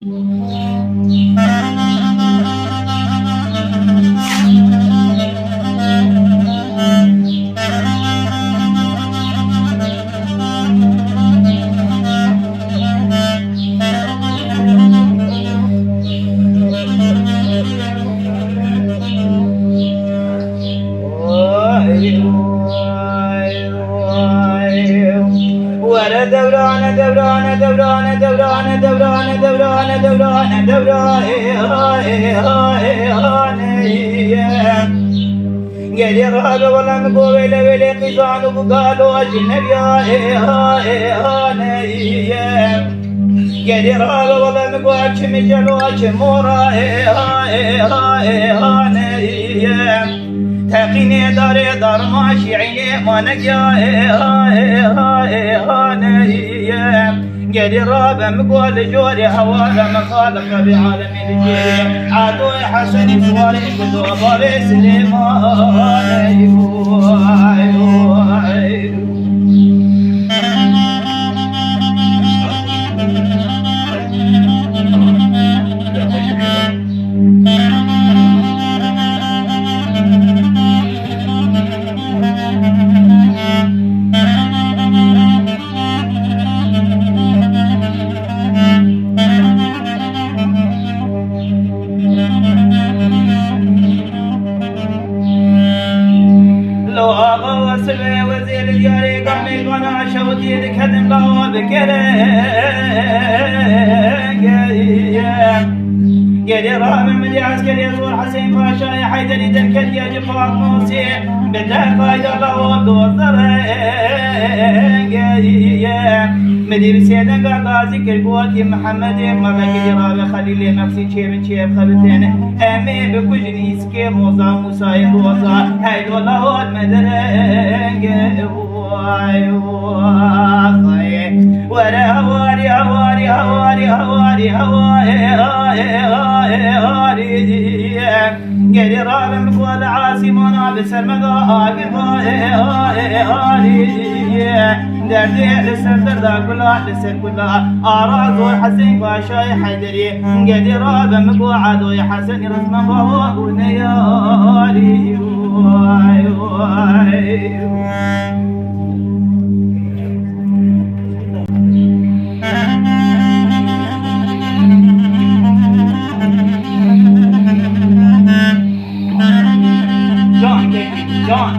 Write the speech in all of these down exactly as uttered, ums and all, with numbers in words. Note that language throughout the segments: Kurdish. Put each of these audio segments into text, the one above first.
Were dewrane, dewrane, dewrane, dewrane, dewrane, dewrane, dewrane, dewrane, Gerî rabe wele mi go wêle wêle qîzan û bu galo ecnebiya ê ha ê ha ne ye. Gerî rabe wele mi go çimi celo çi mora ê ha ê ha ê ha ne ye. Teqînê darê darma şîînê manegiya ê ha ê ha ê ha ne ye. Gerî rabe mi go li jorê heware mi xaliq Rebê alemê li jêrê. Edoyê Hesenî siwarê ku do bavê Silêmanê. Lo axa we sibê wezê li diyarê gamê bana şewitiyê diketin lawa bikere. Gerê rabe milî eskerê zor Hesên Paşayê Heyderî derketiye ci Patmosê. Bi te qayda lawa dozerengê ye. Milî bi sêdenga gazî kir, gotî Mihemedê, mezekî rabe Xelîlê Meqsî çêbin çêbxebitên. Em ê bikujin îskê moza Mûsayê doza. Hey dola hol me derengê. Vay, vay. Were hawarî, hawarî, hawarî, hawarî, hawarî. Gerî rabe mi go li asîmana bi ser me de agir ba ê ha ê ha rî. Derdê li ser derda gula, li ser gula. Ara zor Hesên Paşayê Heyderî. Gerî rabe mi go Edoyê Hesenî rizmen bava û neyarî. Vay, vay. Can, can.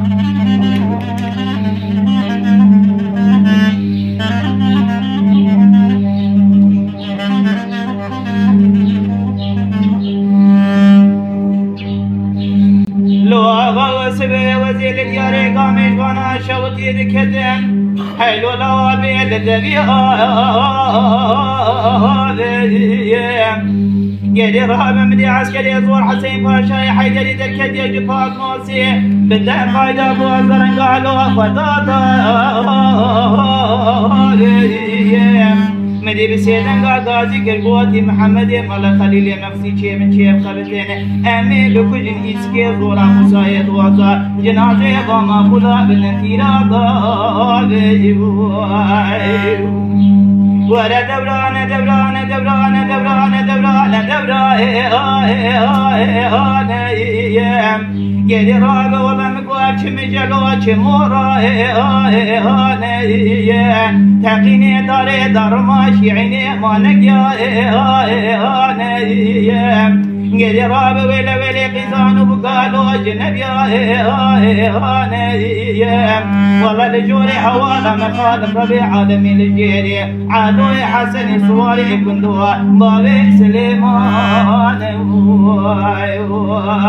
Lo axa we sibê wezê li diyarê gamê ji vana şewitiyê diketin. Hey lo lawa bê li devî avê. Gerî rabe milî eskerê zor Hesên Paşayê Heyderî derketiye ji Patmosê. Bi te qayda bu zerenga lo xwe da da. Milî bi sêdenga gazî kir, gotî Mihemedê, mala Xelîlê Meqsî çêbin çêbxebitên. Em ê bikujin îskê zora Mûsayê doza. Cinazê bama xula bidin tîra gavê. Were dewrane, dewrane, dewrane, dewrane, dewrane, dewrane, dewrane, ê, a, ê, a, ê, a, ne, ê, em. Gerî rabe wele mi Çimê celo çi mora ê, a, ê, a, ne, ye. Teqînê darê darma şîînê manegiya ê, a, ê, a, ne, ye. Gerî rabe wêle wêlê qîzan û galo cinebiya ê, a, ê, a, ne, ye. Wele li jorê hewala me xaliq Rebê alemê li jêrê. Edoyê Hesenê siwarê gundo bavê Silêmanê. Vay, vay.